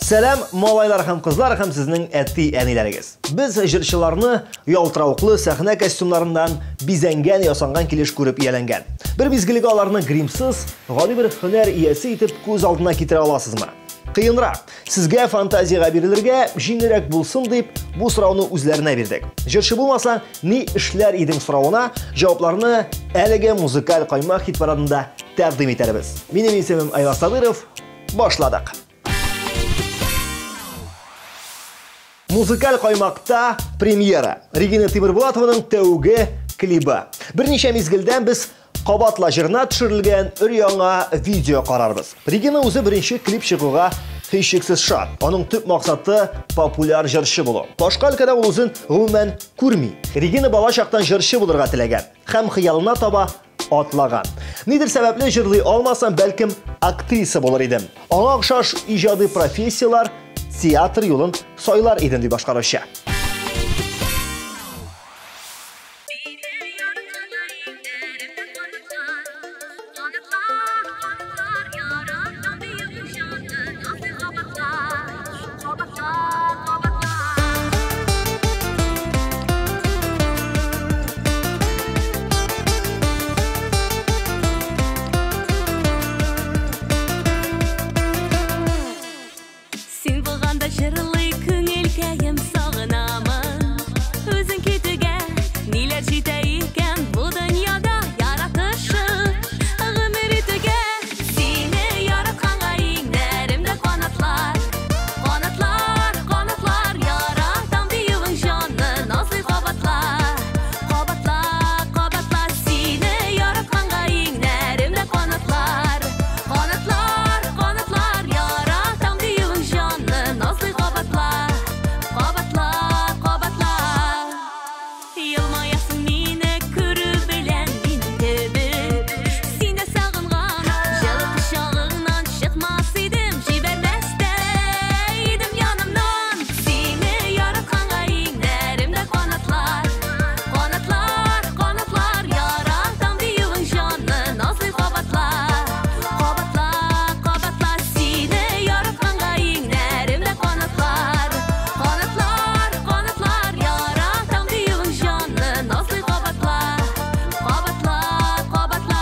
Сәлам, малайлар һәм кызлар һәм сезнең әти-әниләрегез. Без җырчыларны ялтыравыклы сәхнә костюмнарыннан бизәнгән, ясанган килеш күреп ияләнгән. Бер мизгелгә аларны гримсыз, гади бер һөнәр иясе итеп күз алдына китерә аласызмы? Кыенрак. Сезгә фантазиягә бирелергә җиңелрәк булсын дип, бу сорауны үзләренә бирдек. Җырчы булмасаң, ни эшләр идең соравына җавапларны әлеге музыкаль каймак хит парадында тәкъдим итәрбез. Минем исемем Айваз Садыров. Башладык. Музыкаль каймакта премьера. Регина Тимербулатованың тәүге клибы. Берничә мизгелдән без Кабатла җырына төшерелгән өр-яңа видео карарбыз. Регина үзе беренче клип чыгуга һичшиксез шат. Аның төп максаты популяр җырчы булу. Башка өлкәдә ул үзен гомумән күрми. Регина бала чактан җырчы булырга теләгән һәм хыялына таба атлаган. Нидер сәбәпле җырлый алмасам, бәлкем, актриса булыр идем. Аңа охшаш иҗади профессияләр театр юлын сайлар идем, ди башкаручы. Син булганда җырлый күңелкәем, сагынамын. Үзең китүгә ниләр җитә икән бу дөньяда яратышып гомер итүгә. Сине яратканга иңнәремдә канатлар, канатлар, канатлар, яратам диюең җанны назлый кабатла, кабатла, кабатла. Сине яратканга иңнәремдә канатлар, канатлар, канатлар, яратам диюең җанны назлый кабатла, кабатла, кабатла. Елмаясың мине күрү белән мин кебек. Син дә сагынган җылы кочагыңнан чыкмас идем, җибәрмәс тә идем янымнан. Сине яратканга иңнәремдә канатлар, канатлар, канатлар, яратам диюең җанны назлый кабатла, кабатла, кабатла. Сине яратканга иңнәремдә канатлар, канатлар, канатлар, яратам диюең җанны назлый кабатла, кабатла, кабатла.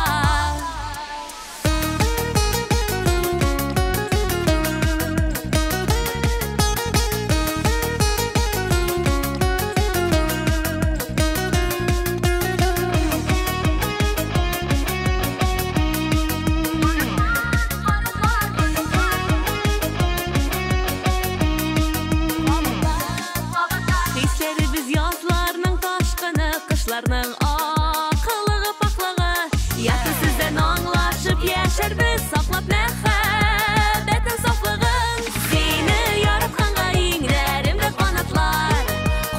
Хисләребез язларның ташкыны, кышларның акыллыгы, пакьлыгы. Якты сүздән аңлашып яшәрбез, саклап мәхәббәтнең сафлыгын. Сине яратканга иңнәремдә канатлар,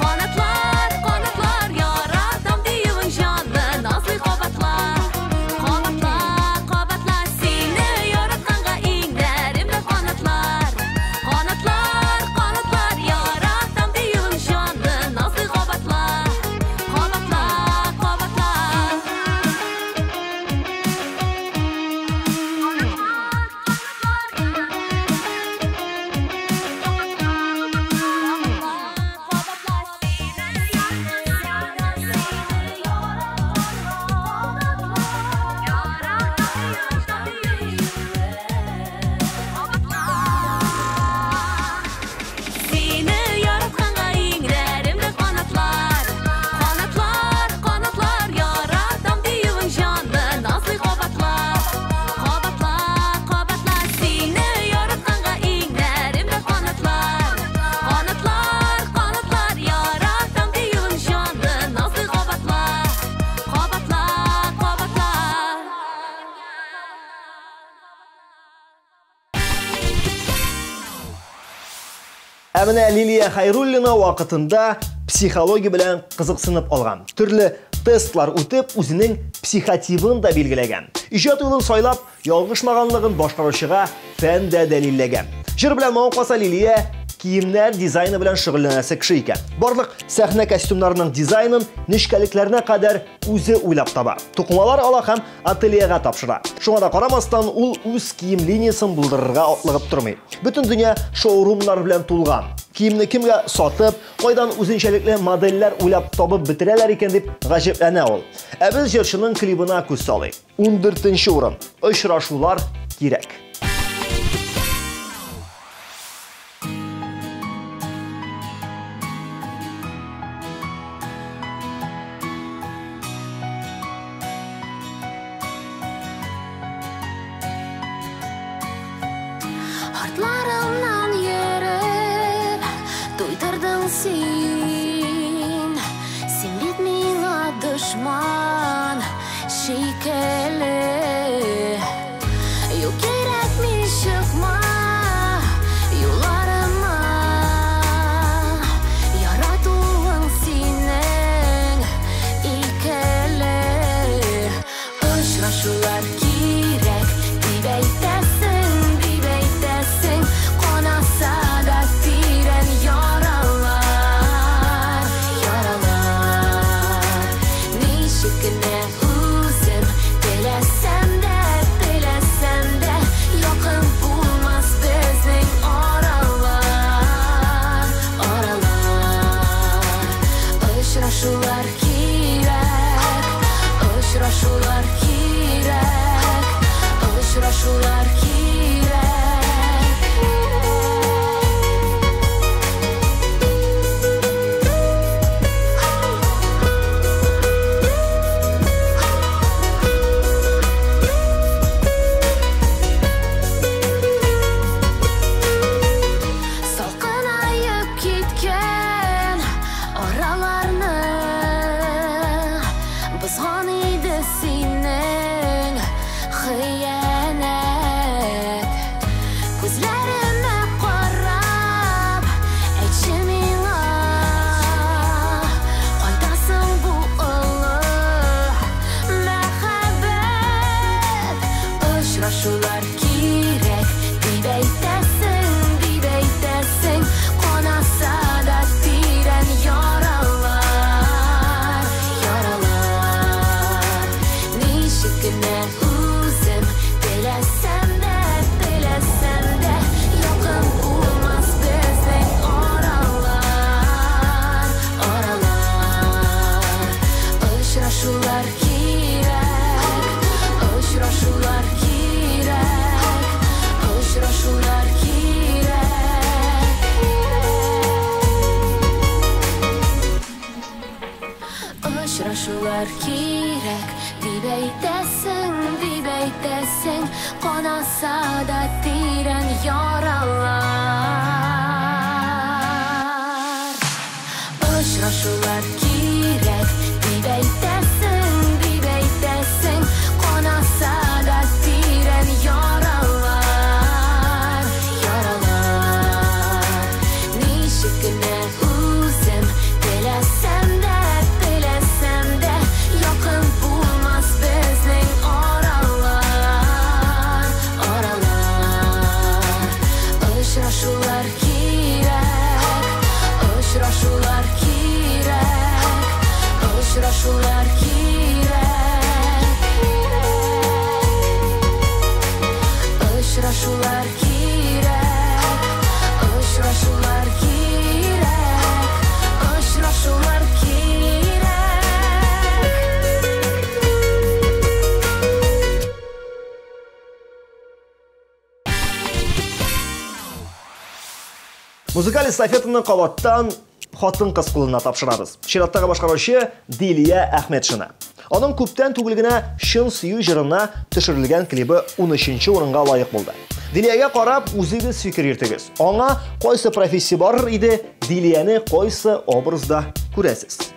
канатлар, канатлар, яратам диюең җанны назлый кабатла, кабатла, кабатла. Сине яратканга иңнәремдә канатлар, канатлар, канатлар, яратам диюең җанны назлый кабатла, кабатла, кабатла. Сине яратканга иңнәремдә канатлар, канатлар, канатлар, яратам диюең җанны назлый кабатла, кабатла, кабатла. Сине яратканга иңнәремдә канатлар, канатлар, канатлар, яратам диюең җанны назлый кабатла, кабатла, кабатла. Ә менә Лилия Хайруллина вакытында психология белән кызыксынып алган. Төрле тестлар үтеп, үзенең психотибын да билгеләгән. Иҗат юлын сайлап, ялгышмаганлыгын башкаручыга фән дә дәлилләгән. Җыр белән мавыкмаса Лилия киемнәр дизайны белән шөгыльләнәсе кеше икән. Барлык сәхнә костюмнарының дизайнын нечкәлекләренә кадәр үзе уйлап таба. Тукымалар ала һәм ательега тапшыра. Шуңа да карамастан, ул үз кием линиясын булдырырга атлыгып тормый. Бөтен дөнья шоурумнар белән тулган. Киемне кемгә сатып, кайдан үзенчәлекле модельләр уйлап табып бетерәләр икән дип гаҗәпләнә ул. Ә без җырчының клибына күз салыйк. 14 урын. Очрашулар кирәк. Артларымнан йөреп, туйдырдың син. Син бит миңа дошман шикелле. Юк кирәкми, чыкма юлларыма. Яратуың синең икеле. Очрашулар кирәк дип әйтәсең, дип әйтәсең. Канаса да тирән яралар, яралар. Ничек кенә үзем теләсәм дә, теләсәм дә, якын булмас безнең аралар, аралар. Очрашулар кирәк, очрашулар кирәк, очрашулар кирәк. Салкынаеп киткән араларны бозган иде синең хыянәт. Күзләремә карап әйтче миңа, кайда соң бу олы мәхәббәт? Очрашулар кирәк дип әйтәсең, дип әйтәсең. Канаса да тирән яралар, яралар. Ничек кенә үзем теләсәм дә, теләсәм дә, якын булмас безнең аралар, аралар. Очрашулар кирәк, очрашулар кирәк, очрашулар кирәк. Очрашулар кирәк дип әйтәсең, дип әйтәсең. Канаса да тирән яралар. Очрашулар кирәк дип әйтәсең, дип әйтәсең. Канаса да тирән яралар, яралар. Ничек кенә үзем теләсәм дә, теләсәм дә, якын булмас безнең аралар, аралар. Очрашулар кирәк, очрашулар кирәк, очрашулар кирәк. Очрашулар кирәк, очрашулар кирәк, очрашулар кирәк. Музыкаль эстафетаны кабаттан хатын-кыз кулына тапшырабыз. Чираттагы башкаручы Дилия Әхмәтшина. Аның күптән түгел генә Чын сөю җырына төшерелгән клибы 13 урынга лаек булды. Дилиягә карап үзегез фикер йөртегез. Аңа кайсы профессия барыр иде, Дилияне кайсы образда күрәсез?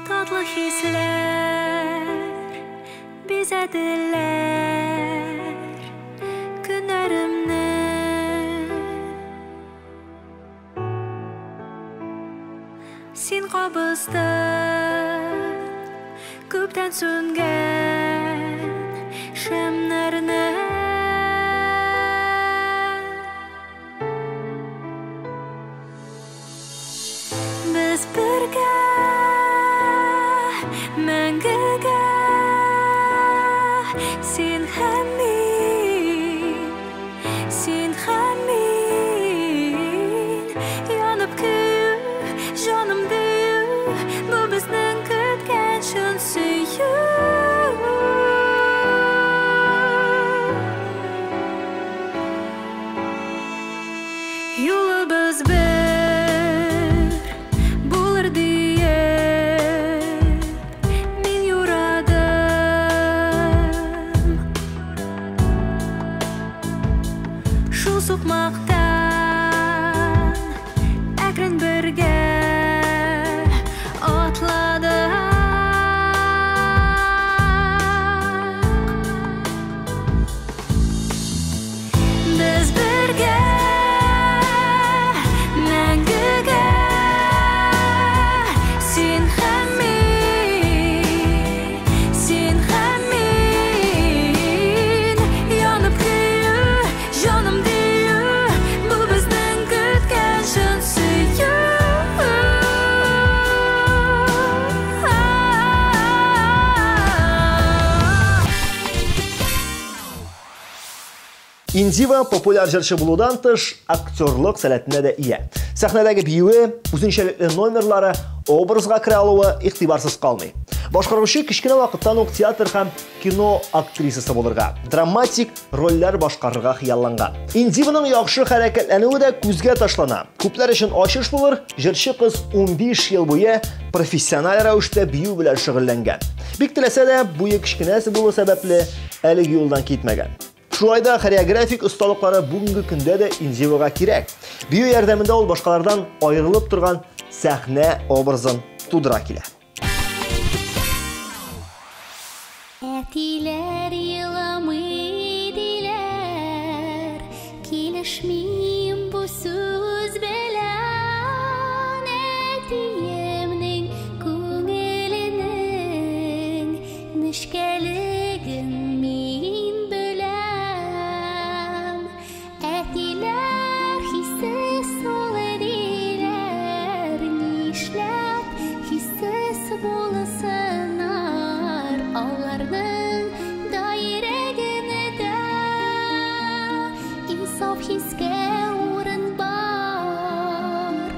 Татлы хисләр бизәделәр көннәремне. Син кабыздың күптән сүнгән шәмнәрне. бергә, мәңгегә. Син һәм мин, син һәм мин. Янып көю, җаным дию, бу безнең көткән чын сөю. Юлыбыз бер булыр диеп мин юрадым. Шул сукмактан әкрен бергә атладык. Без бергә, мәңгегә. Син һәм мин, син һәм мин. Янып көю, җаным дию, бу безнең көткән чын сөю. Индива популяр җырчы булудан тыш актерлык сәләтенә дә ия. Сәхнәдәге биюе, үзенчәлекле номерлары, образга керә алуы игътибарсыз калмый. Башкаручы кечкенә вакыттан ук театр һәм кино актрисасы булырга, драматик рольләр башкарырга хыялланган. Индиваның яхшы хәрәкәтләнүе дә күзгә ташлана. Күпләр өчен ачыш булыр, җырчы кыз 15 ел буе профессиональ рәвештә бию белән шөгыльләнгән. Бик теләсә дә, буе кечкенәсе булу сәбәпле әлеге юлдан китмәгән. Шулай да хореографик осталыклары бүгенге көндә дә Индивага кирәк. Бию ярдәмендә ул башкалардан аерылып торган сәхнә образын тудыра килә. Әтиләр еламый диләр, килешмим бу сүз белән. Әтиемнең күңеленең нечкәлеген мин беләм. Әтиләр хиссез ул диләр, нишләп хиссез булсыннар? Аларның да йөрәгендә инсаф хискә урын бар.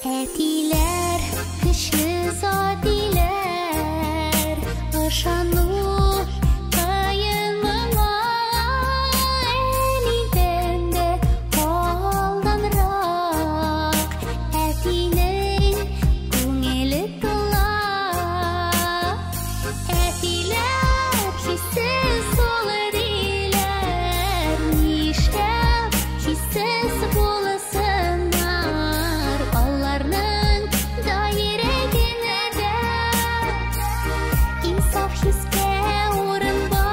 Әтиләр көчле зат диләр, ышану кыен моңа. Әнидән дә алданрак әтинең күңеле тула. Әтиләр хиссез булыр диләр, нишләп хиссез булсыннар? Аларның да йөрәгендә инсаф хискә урын бар.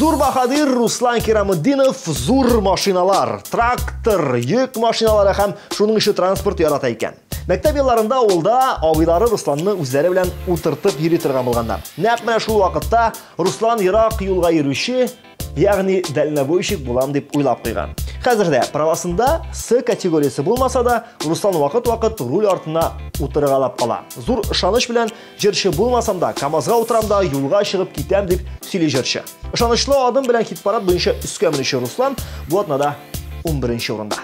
Зур баһадир Руслан Кирамутдинов зур машиналар, трактор, йөк машиналары һәм шуның ише транспорт ярата икән. Мәктәп елларында авылда абыйлары Русланны үзләре белән утыртып йөри торган булганнар. Нәкъ менә шул вакытта Руслан ерак юлга йөрүче, ягъни дальнобойщик булам дип уйлап куйган. Хәзер дә правасында С категориясе булмаса да, Руслан вакыт-вакыт руль артына утыргалап ала. Зур ышаныч белән җырчы булмасам да, КАМАЗга утырам да юлга чыгып китәм дип сөйли җырчы. Ышанычлы адым белән хит-парад буенча өскә менүче Руслан бу атнада 11 урында.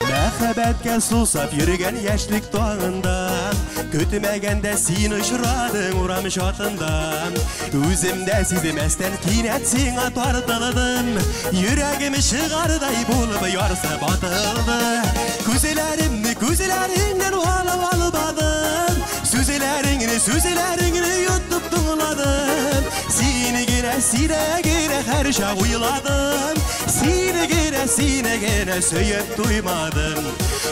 Мәхәббәткә сусап йөргән яшьлек таңында, көтмәгәндә син очрадың урам чатында. Үзем дә сизмәстән кинәт сиңа тартылдым, йөрәгем чыгардай булып ярсып атылды. Күзләремне күзләреңнән алып албадым, сүзләреңне сүзләреңне йотып тыңладым. Сине генә, сине генә һәр чак уйладым, сине генә, сине генә сөеп туймадым.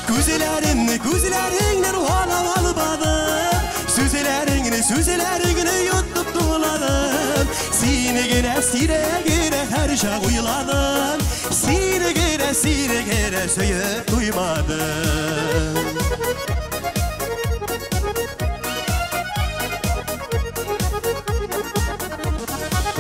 Күзләремне күзләреңнән алып албадым, сүзләреңне сүзләреңне генә, сине генә һәр чак уйладым. Сине генә, сине генә сөеп туймадым.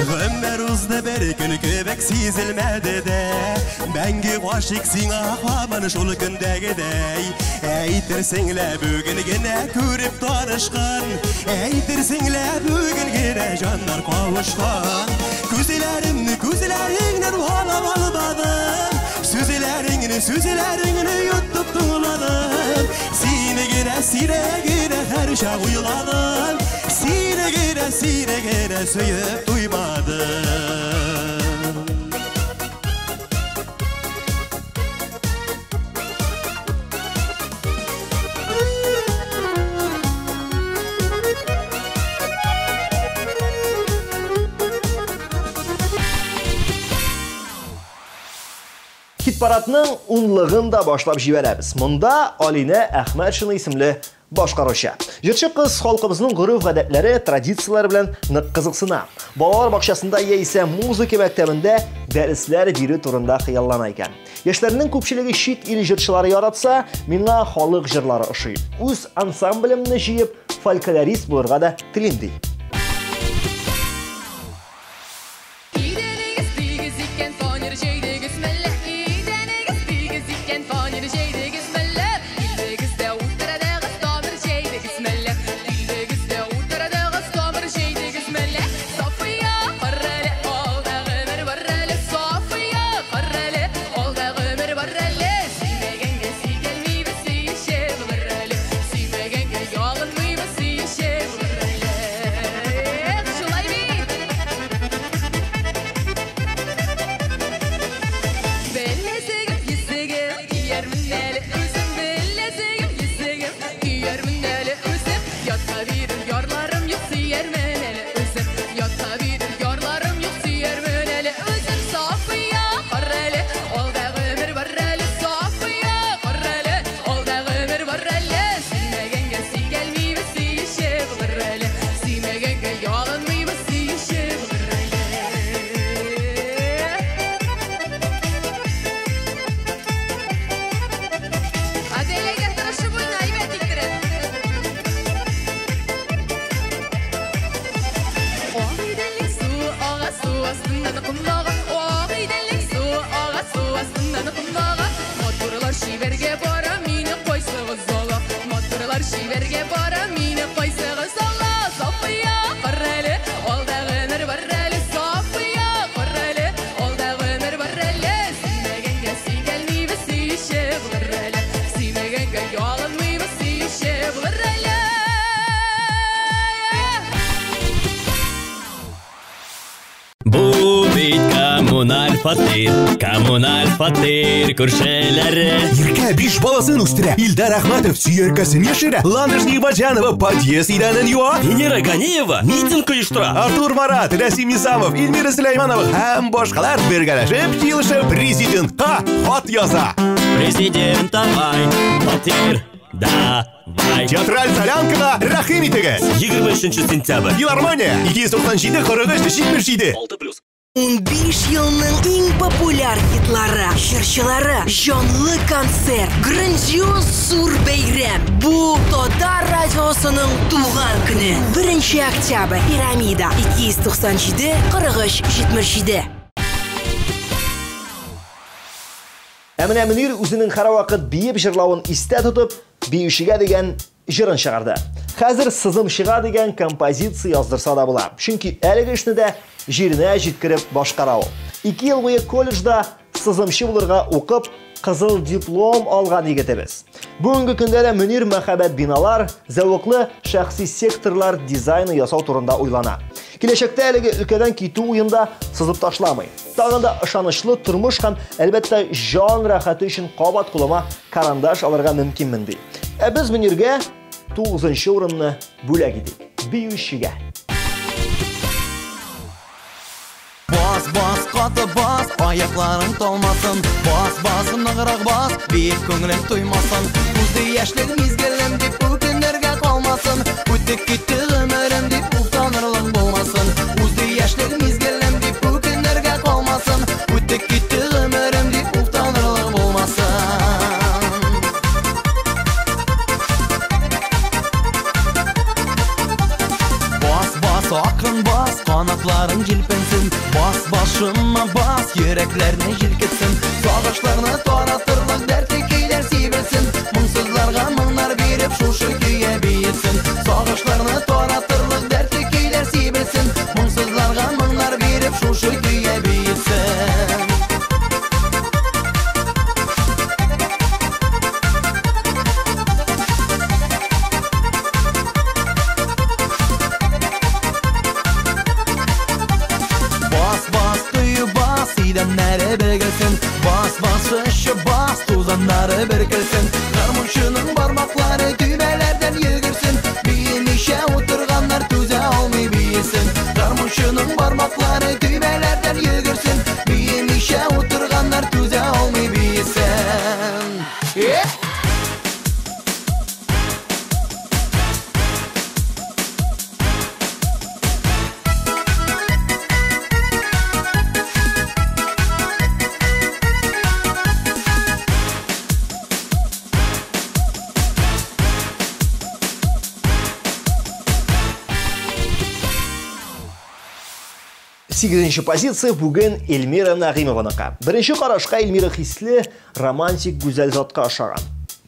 Гомер узды бер көн кебек сизелмәде дә. Мәңге гашыйк сиңа һаман шул көндәгедәй. Әйтерсең лә бүген генә күреп танышкан, әйтерсең лә бүген генә җаннар кавышкан. Күзләремне күзләреңнән ала алмадым, сүзләреңне сүзләреңне йотып тыңладым. Сине генә, сине генә һәр чак уйладым. Сине генә, сине генә сөеп туймадым. Хит-парадның унлыгын да башлап җибәрәбез. Монда Алинә Әхмәтшина исемле башкаручы. Җырчы кыз халкыбызның гореф-гадәтләре, традицияләре белән нык кызыксына. Балалар бакчасында яисә музыка мәктәбендә дәресләр бирү турында хыяллана икән. Яшьләрнең күпчелеге чит ил җырчылары яратса, миңа халык җырлары ошый. Үз ансамблемне җыеп, фольклорист булырга да телим, ди. Идәнегез тигез икән, фанер җәйдегез мәллә? Идәнегез тигез икән, фанер җәйдегез мәллә? Илегездә утырадыгыз, тамыр җәйдегез мәллә? Илегездә утырадыгыз, тамыр җәйдегез мәллә? Сафия, карале, алда гомер бар әле. Сафия, карале, алда гомер бар әле. Сөймәгәнгә сөйгәлмибез, сөюче булыр әле. Сөймәгәнгә ялынмыйбыз, сөюче булыр әле. Эх, шулай бит! Беләзегем, йөзегем, киярмен әле үзем. Беләзегем, йөзегем, киярмен әле үзем. Ятка бирер ярларым юк, сөярмен әле үзем. Ятка бирер ярларым юк, сөярмен әле үзем. Сафия, карале, алда гомер бар әле. Сафия, карале, алда гомер бар әле. Сөймәгәнгә сөйгәлмибез, сөюче булыр әле. Сөймәгәнгә ялынмыйбыз, сөюче булыр әле. Аделәгә тырышып уйна, әйбәт иттереп. Ак иделнең суы ага, су астыннан комлага. Ак иделнең суы ага, су астыннан комлага. Матурлар чибәргә бара, мине кайсыгыз ала? Матурлар чибәргә бара, мине кайсыгыз ала? Сафия, карале, алда гомер бар әле. Сафия, карале, алда гомер бар әле. Сөймәгәнгә сөйгәлмибез, сөюче булыр әле. Сөймәгәнгә ялынмыйбыз, сөюче булыр әле. Бу бит коммуналь фатир, коммуналь фатир күршеләре. Иркә биш баласын үстерә. Илдар Әхмәтов сөяркәсен яшерә. Ландыш Нигъмәтҗанова подъезд идәнен юа. Венера Ганиева митинг оештыра. Артур Марат, Рәсим Низамов, Эльмира Сөләйманова һәм башкалар бергәләшеп җыелышып президентка хат яза. Президент давай, фатир давай. Театраль солянкага рәхим итегез. 23 сентябрь. Филармония 297 43 77. 6 плюс. 15 елның иң популяр хитлары, җырчылары, җанлы концерт, грандиоз зур бәйрәм. Бу Татар радиосының туган көне. 1 октябрь, Пирамида, 297 43 77. Ә менә Мөнир үзенең һәрвакыт биеп җырлавын истә тотып, биючегә дигән җырын чыгарды. Хәзер сызымчыга дигән композиция яздырса да була. Чөнки әлеге эшне дә җиренә җиткереп башкара ул. 2 ел буе колледжда сызымчы булырга укып, кызыл диплом алган егетебез. Бүгенге көндә дә Мөнир мәһабәт биналар, зәвыклы шәхси секторлар дизайны ясау турында уйлана. Киләчәктә әлеге өлкәдән китү уенда сызып ташламый. Тагын да ышанычлы тормыш һәм, әлбәттә, җан рәхәте өчен кабат кулыма карандаш алырга мөмкинмен, ди. Ә без Мөниргә 9 урынны бүләк итик. Биючегә. Бас, бас, каты бас, аякларың талмасын. Бас, бас, ныграк бас, биеп күңелең туймасын. Узды яшьлек мизгелем дип үкенергә калмасын. Үтеп китте гомерем дип уфтанырлык булмасын. Узды яшьлек мизгелем дип Канатларың җилпенсен. Бас башыма бас, йөрәкләрне җилкетсен. Сагышларны таратырлык дәртле көйләр сибелсен. Моңсызларга моңнар биреп шушы көйгә биетсен. Сагышларны таратырлык дәртле көйләр сибелсен. Моңсызларга моңнар биреп шушы көйгә биетсен. Бас, бас, ышып бас, тузаннары бөркелсен. Гармунчының бармаклары төймәләрдән йөгерсен. Биемичә утырганнар түзә алмый биесен. Гармунчының бармаклары төймәләрдән йөгерсен. Биемичә утырганнар түзә алмый биесен. Сигезенче позиция бүген Эльмира Нәгыймованыкы. Беренче карашка Эльмира хисле, романтик гүзәл затка ошаган.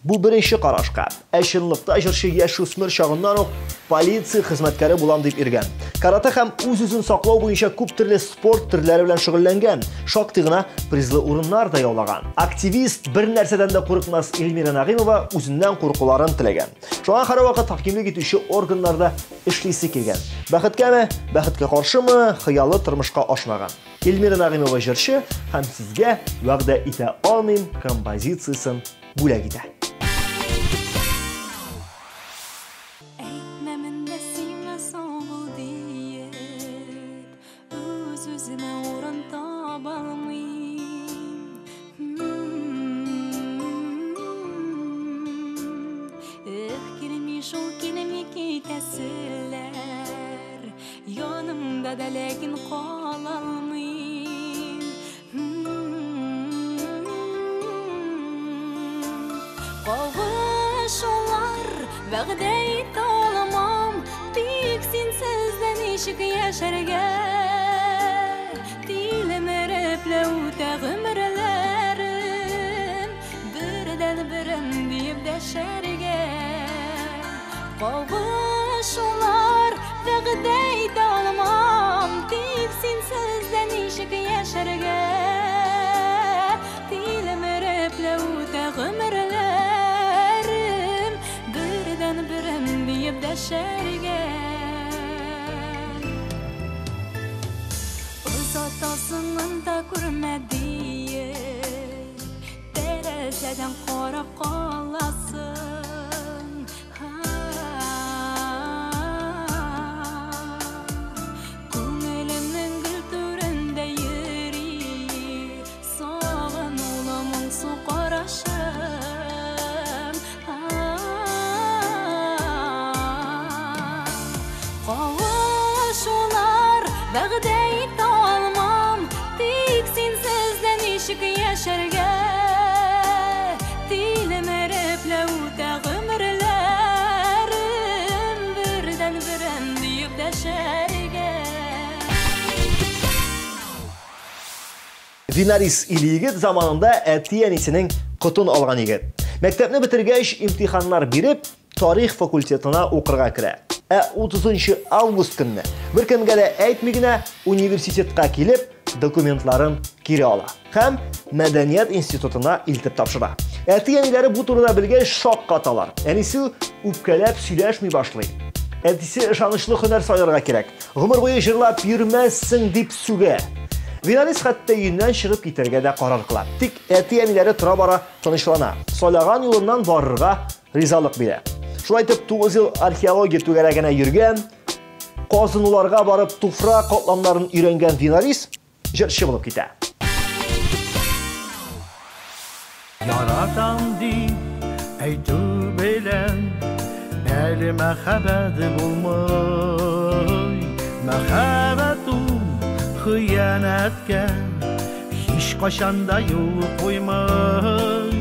Бу беренче карашка. Ә чынлыкта җырчы яшүсмер чагыннан ук полиция хезмәткәре булам дип йөргән. Каратэ һәм үз-үзен саклау буенча күп төрле спорт төрләре белән шөгыльләнгән, шактый гына призлы урыннар да яулаган. Активист бер нәрсәдән дә курыкмас Эльмира Нәгыймова үзеннән куркуларын теләгән. Шуңа һәрвакыт хакимлек итүче органнарда эшлисе килгән. Бәхеткәме, бәхеткә каршымы, хыялы тормышка ашмаган. Эльмира Нәгыймова җырчы һәм сезгә вәгъдә итә алмыйм композициясен бүләк итә. Вәгъдә итә алмам, тик синсез дә ничек яшәргә. Тилмереп үтә гомерләрем, бердән-берем диеп дәшәргә. Кавышулар вәгъдә итә алмам, тик синсез дә ничек яшәргә. Тилмереп үтә гомерләрем, бердән-берем диеп дәшәргә. Озатасың да күрмә диеп, тәрәзәдән карап каласың. Күңелемнең гөл түрендә йөри сагынулы моңсу карашым. Кавышулар вәгъдә итә алмам, тик синсез дә ничек яшәргә. Тилмереп үтә гомерләрем, бердән-берем диеп дәшәргә. Винарис Илъегет заманында әти-әнисенең котын алган егет. Мәктәпне бетергәч, имтиханнар биреп, тарих факультетына укырга керә. Ә 30 август көнне беркемгә дә әйтми генә университетка килеп, документларын кире ала һәм Мәдәният институтына илтеп тапшыра. Әти-әниләре бу турыда белгәч шаккаталар. Әнисе үпкәләп сөйләшми башлый. Әтисе ышанычлы һөнәр сайларга кирәк. Гомер буе җырлап йөрмәссең дип сүгә. Винарис хәтта өеннән чыгып китәргә дә карар кыла. Тик әти-әниләре тора-бара тынычлана. Сайлаган юлыннан барырга ризалык бирә. Шулай итеп 9 ел археология түгәрәгенә йөргән, казынуларга барып туфрак катламнарын өйрәнгән Винарис җырчы булып китә. Яратам дип әйтү белән әле мәхәббәт булмый. Мәхәббәт ул хыянәткә һич кайчан да юл куймый.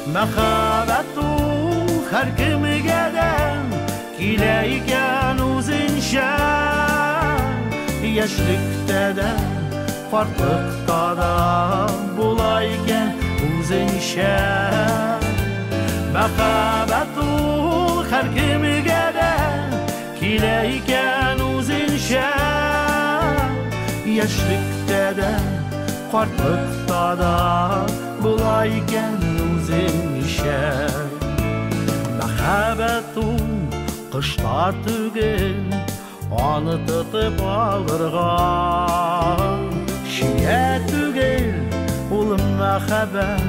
Мәхәббәт ул һәркемгә дә килә икән үзенчә. Яшьлектә дә, картлыкта да була икән үзенчә. Мәхәббәт ул һәркемгә дә килә икән үзенчә. Яшьлектә дә, картлыкта да була икән үзенчә. Мәхәббәт ул кышта түгел, аны тотып алырга. Чия түгел ул мәхәббәт,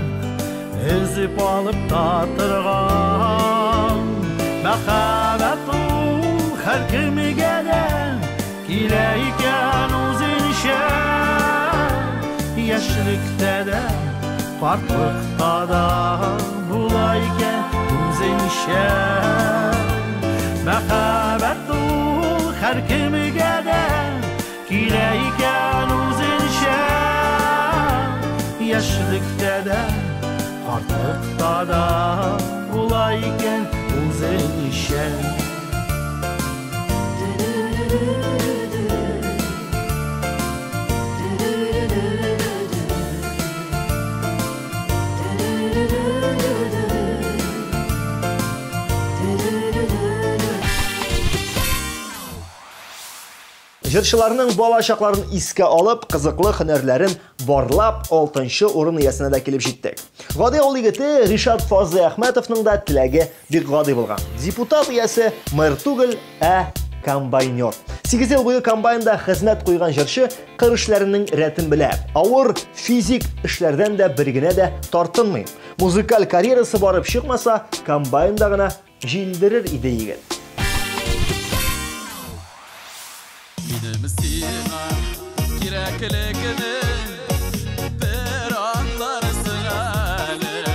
өзеп алып татырга. Мәхәббәт ул һәркемгә дә килә икән үзенчә. Яшьлектә дә, картлыкта да була икән үзенчә. Мәхәббәт ул һәркемгә дә килә икән үзенчә. Яшьлектә дә, картлыкта да була икән үзенчә. Җырчыларның бала чакларын искә алып, кызыклы һөнәрләрен барлап, 6-нчы урын иясенә дә килеп җиттек. Гади авыл егете Ришат Фазлыәхмәтовның да теләге бик гади булган. Депутат иясе мэр түгел, ә комбайнер. 8 ел буе комбайнда хезмәт куйган җырчы кыр эшләренең рәтен белә. Авыр физик эшләрдән дә бер генә дә тартынмый. Музыкаль карьерасы барып чыкмаса, комбайнда гына җилдерер иде егет. Минем сиңа кирәклекне бер аңларсың әле.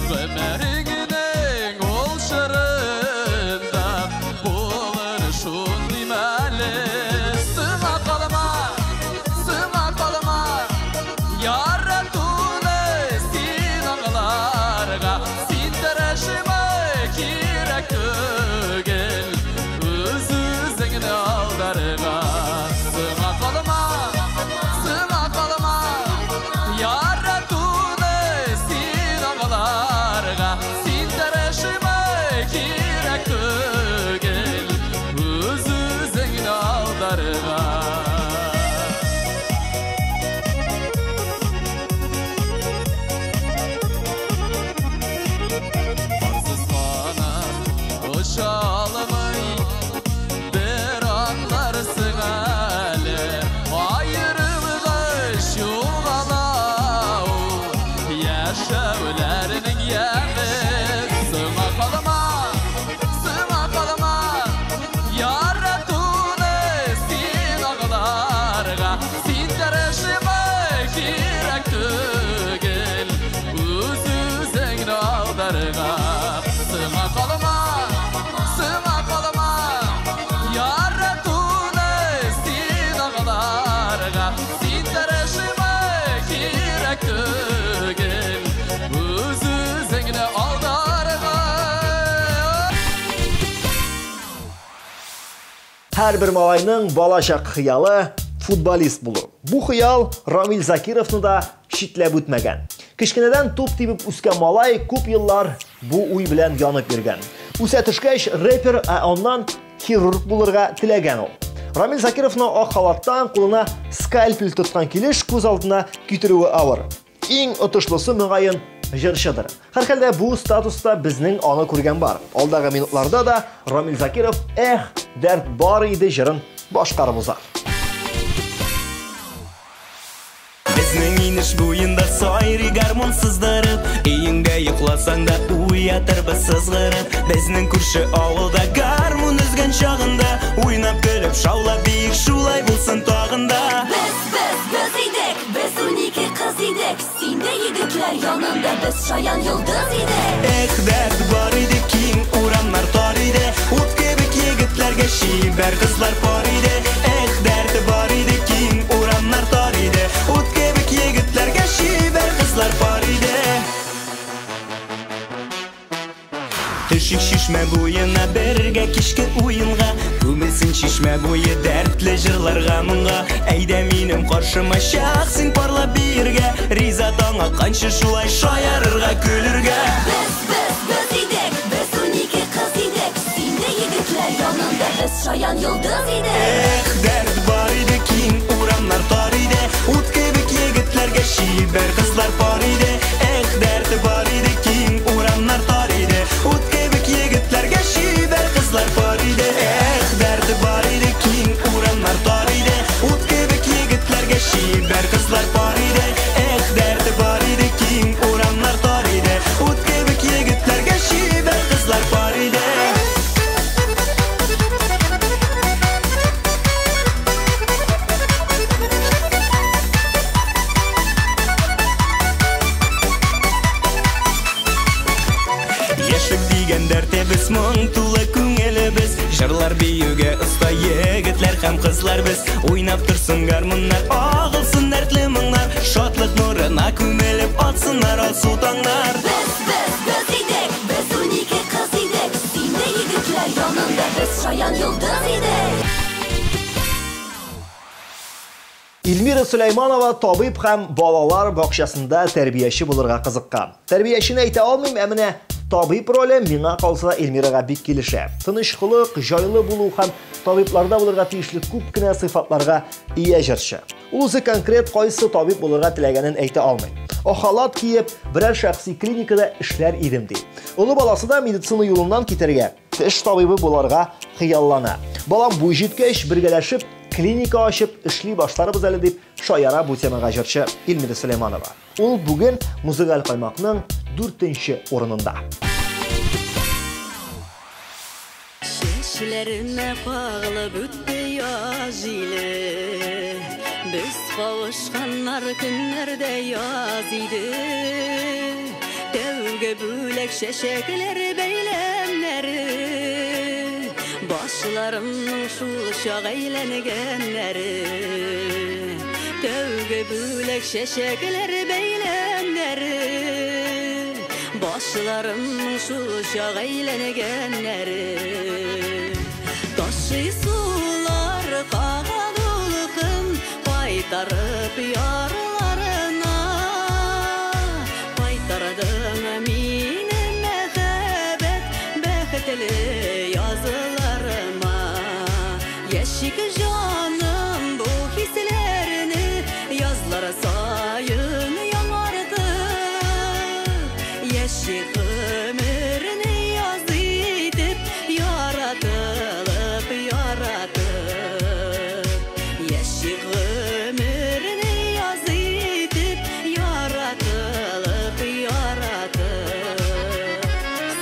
Гомереңнең ул чорында булыр шундый мәле. Сиңа калма, сиңа калма, яратуны син аңларга. Син тырышма, кирәк түгел үз-үзеңне алдарга. Сиңа калма, сиңа калма, яратуны син аңларга. Син тырышма, кирәк түгел үз-үзеңне алдарга. Барсыз канат оча алмый, бер аңларсың әле. Аерылгач югала ул яшәүләрнең яме. Сиңа калма, сиңа калма, яратуны син аңларга. Син тырышма, кирәк түгел үз-үзеңне алдарга. Сиңа калма, сиңа калма, яратуны син аңларга. Син тырышма, кирәк түгел үз-үзеңне алдарга. Һәрбер малайның балачак хыялы футболист булу. Бу хыял Рамил Закировны да читләп үтмәгән. Кечкенәдән туп тибеп үскән малай күп еллар бу уй белән янып йөргән. Үсә төшкәч рэпер, ә аннан хирург булырга теләгән ул. Рамил Закировны ак халаттан кулына скальпель тоткан килеш күз алдына китерүе авыр. Иң отышлысы мөгаен җырчыдыр. Һәрхәлдә бу статуста безнең аны күргән бар. Алдагы минутларда да Рамил Закиров «Эх, дәрт бар иде» җырын башкарып узар. Безнең инеш буенда сайрый гармун сыздырып, өеңдә йокласаң да уятырбыз сызгырып. Безнең күрше авылда гармун өзгән чагында, уйнап көлеп шаулап биек шулай булсын тагын да. Без, без, без идек, без 12 кыз идек. Син дә егетләр янында без шаян йолдыз идек. Эх, дәрт бар иде, киң урамнар тар иде, ут кебек егетләргә чибәр кызлар пар иде. Эх, дәрт бар иде, киң урамнар тар иде, ут кебек егетләргә чибәр кызлар пар иде. Төшик чишмә буена бергә кичке уенга. Күмелсен чишмә буе дәртле җырларга моңга. Әйдә минем каршыма чак син парлап биергә. Риза таң атканчы шулай шаярырга, көлергә. Без, без, без идек, без 12 кыз идек. Син дә егетләр янында без шаян йолдыз идек. Эх, дәрт бар иде, киң урамнар тар иде. Ут кебек егетләргә чибәр кызлар пар иде. Эх, дәрт бар иде, киң урамнар тар иде. Ут кебек егетләргә чибәр кызлар пар иде. Эх, дәрт бар иде, киң урамнар тар иде. Ут кебек егетләргә чибәр кызлар пар иде. Эх, дәрт бар иде, киң урамнар тар иде. Ут кебек егетләргә чибәр кызлар пар иде. Яшьлек дигән дәртебез, моң тулы күңелебез. Җырлар биюгә оста егетләр һәм кызлар без. Уйнап торсын гармуннар, агылсын дәртле моңнар. Шатлык нурына күмелеп атсыннар алсу таңнар. Без, без, без идек, без 12 кыз идек. Син дә егетләр янында без шаян йолдыз идек. Эльмира Сөләйманова табиб һәм балалар бакчасында тәрбияче булырга кызыккан. Тәрбиячене әйтә алмыйм, ә менә табиб роле миңа калса Эльмирага бик килешә. Тыныч холык, җайлы булу һәм табибларда булырга тиешле күп кенә сыйфатларга ия җырчы. Ул үзе конкрет кайсы табиб булырга теләгәнен әйтә алмый. Халат киеп, берәр шәхси клиникада эшләр идем ди. Олы баласы да медицина юлыннан китәргә, теш табибы буларга хыяллана. Балам буй җиткәч, бергәләшеп клиника ачып эшли башларбыз әле дип шаяра бу темага җырчы Эльмира Сөләйманова. Ул бүген музыкаль каймакның 4-нче урынында. Чәчләремә кагылып үтте яз җиле. Без кавышканнар көннәрдә яз иде. Тәүге бүләк чәчәкләр бәйләмнәре. Башларымның шул чак әйләнгәннәре. Тәүге бүләк чәчәкләр бәйләмнәре. Башларымның шул чак әйләнгәннәре. Ташый сулар кага дулкын, кайтарып ярларына. Кайтардың мине мәхәббәт бәхетле язларыма. Яшик җаным бу хисләрне язлар саен яңартып. Яшик гомерне яз итеп, яратылып, яратып. Яшик гомерне яз итеп, яратылып, яратып.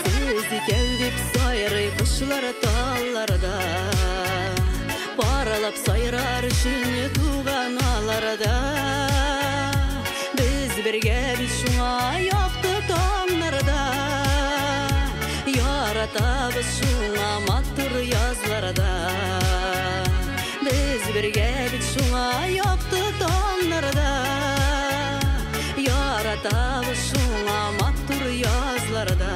Сез икәү дип сайрый кошлар талларда. Паралап сайрар өчен туган аларда. Без бергә бит шуңа якты таңнарда. Яратабыз шуңа матур язларда. Без бергә бит шуңа якты таңнарда. Яратабыз шуңа матур язларда.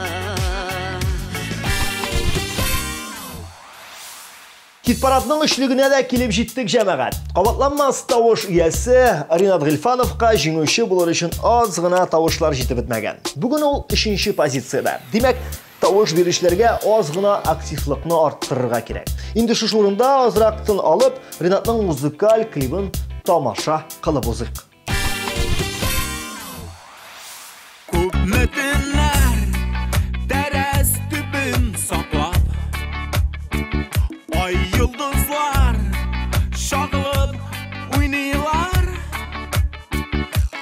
Хит-парадның өчлегенә дә килеп җиттек, җәмәгать. Кабатланмас тавыш иясе Ринат Гыйльфановка җиңүче булыр өчен аз гына тавышлар җитеп бетмәгән. Бүген ул 3-нче позициядә. Димәк, тавыш бирүчеләргә аз гына активлыкны арттырырга кирәк. Инде шушы урында азрак тын алып, Ринатның музыкаль клибын тамаша кылып узыйк. Күпме төннәр тәрәз төбен саклап, ай йолдызлар чагылып уйныйлар.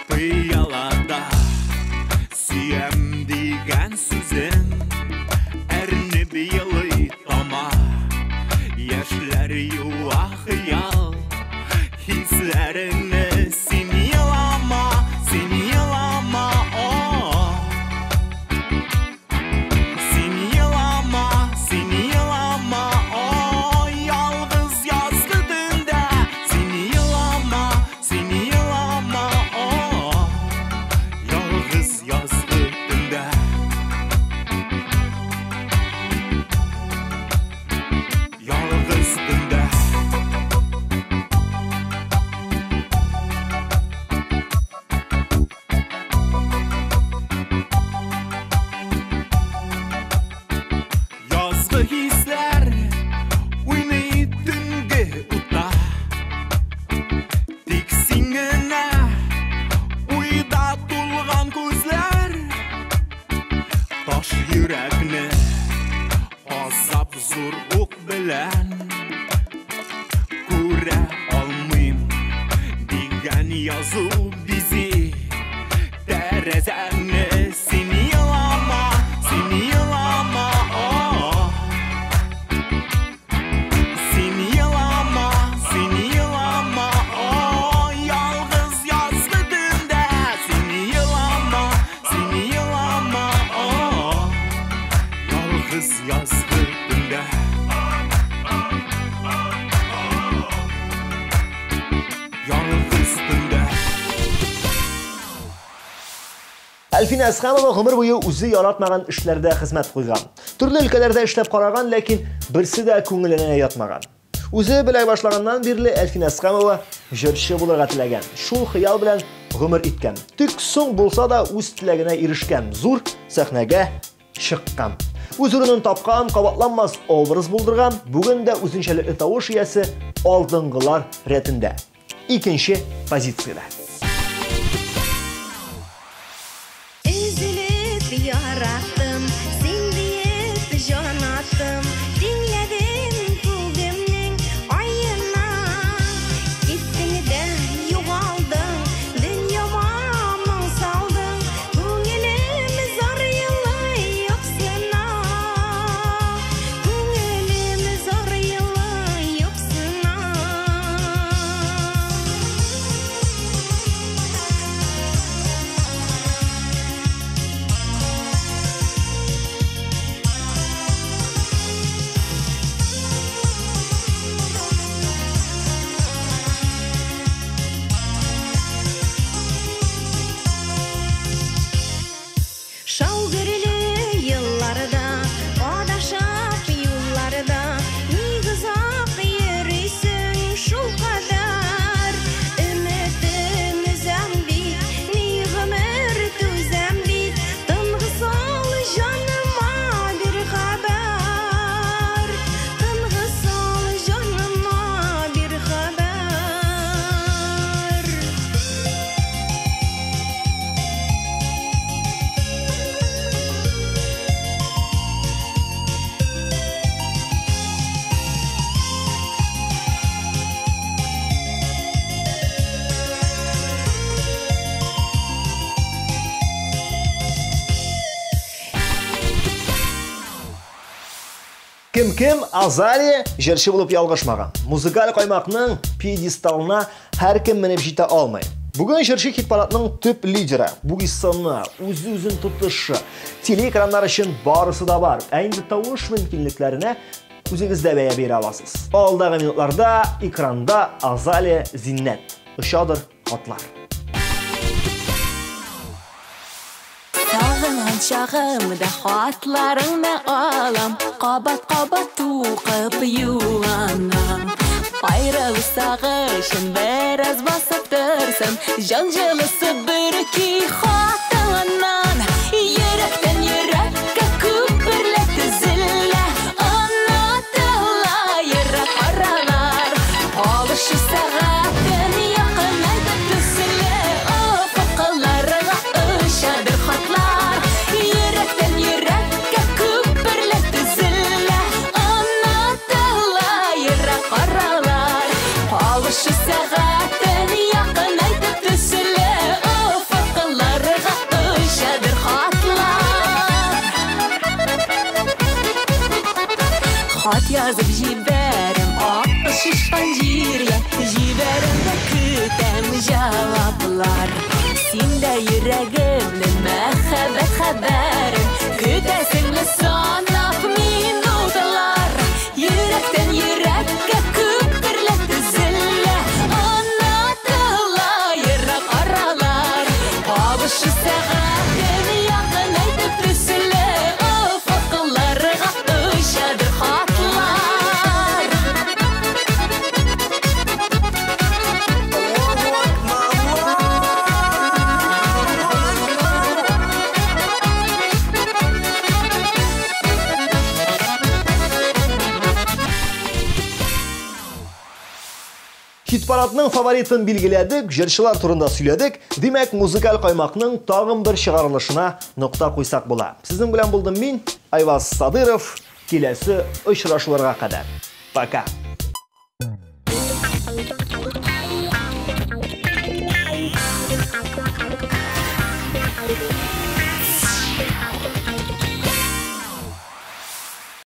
Пыялада сөям дигән сүзем әрнеп елый тама. Яшьләр юа хыял хисләреңне син Татлы хисләр уйный төнге утта. Тик син генә уйда тулган күзләр. Таш йөрәкне азап зур ук белән күрә алмыйм дигән язу бизи тәрәзәне. Син елама, син елама, о. Син елама, син елама, о. Ялгыз язгы төндә син елама, син елама, о. Ялгыз язгы төндә. Ялгыз төндә. Әлфинә Әсхәмова гомер буе үзе яратмаган эшләрдә хезмәт куйган. Төрле өлкәләрдә эшләп караган, ләкин берсе дә күңеленә ятмаган. Үзе белә башлаганнан бирле Әлфинә Әсхәмова җырчы булырга теләгән. Шул хыял белән гомер иткән. Тик соң булса да үз теләгенә ирешкән, зур сәхнәгә чыккан. Үз урынын тапкан, кабатланмас образ булдырган, бүген дә үзенчәлекле тавыш иясе алдынгылар рәтендә. Икенче позициядә. Өзелеп яраттым, син диеп җан аттым, тиңләдем күгемнең аена. Киттең дә югалдың, дөньяма моң салдың, күңелем зар елый юксына. Күңелем зар елый юксына. Шаугөрле елларда, адашып юлларда, ник озак йөрисең шул кадәр? Өметем өзәм бит, ни гомер түзәм бит, тынгы сал җаныма бир хәбәр. Тынгы сал җаныма бир хәбәр. Кем-кем Азалия җырчы булып ялгышмаган. Музыкаль каймакның пьедесталына һәркем менеп җитә алмый. Бүген җырчы хит-парадның төп лидеры, буйсыны, үз-үзен тотышы, телеэкраннар өчен барысы да бар. Ә инде тавыш мөмкинлекләренә үзегез дә бәя бирә аласыз. Алдагы минутларда экранда Азалия Зиннәт. Очадыр хатлар. Сагынган чагымда хатларыңны алам, кабат-кабат укып юанам. Айрылу сагышын бераз басып торсын, җан җылысы бөрки хатыңнан. Йөрәктән йөрәккә күперләр төзелә, онытыла ерак аралар. Алышу сәгатен якынайтып төзелә, офыкларга очадыр хатлар. Йөрәктән йөрәккә күперләр төзелә, онытыла ерак аралар. Алышу сәгатен якынайтып төзелә, офыкларга очадыр хатлар. Хат язып җибәрәм ак шишкән җиргә, җибәрәм дә көтәм җаваплар. Син дә йөрәгемнең мәхәббәт хәбәрен көтәсеңме санап минутлар. Йөрәктән йөрәккә күперләр төзелә, онытыла ерак аралар. Кабышу сәгатен якынайтып төзелә, офыкларга очадыр хатлар. Хит-парадның фаворитын билгеләдек, җырчылар турында сөйләдек. Димәк, музыкаль каймакның тагын бер чыгарылышына нокта куйсак була. Сезнең белән булдым мин, Айваз Садыров. Киләсе очрашуларга кадәр. Пока.